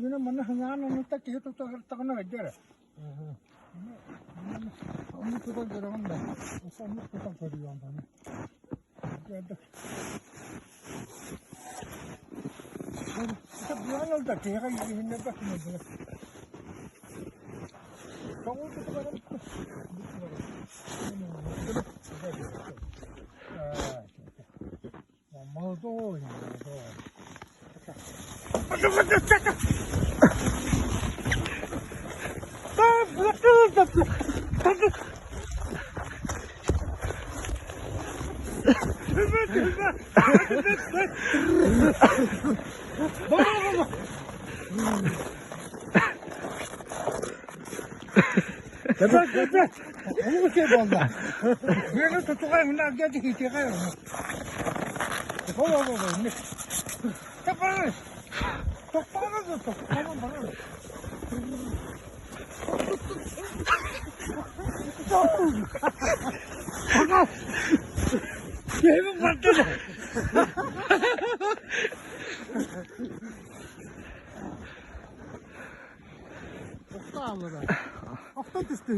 Дьиҥинэ манна хаҥаан оннуттан киһи тута сырыттаҕына хайда эрэ. Оннук тутан көрөҕүн да, оннук тутан көрүөҕүм аны. Быан ылда киһиэхэ иһиннэрбэт гына. Тоҕу тутугарын Молодой, молодой. Охто түстэ.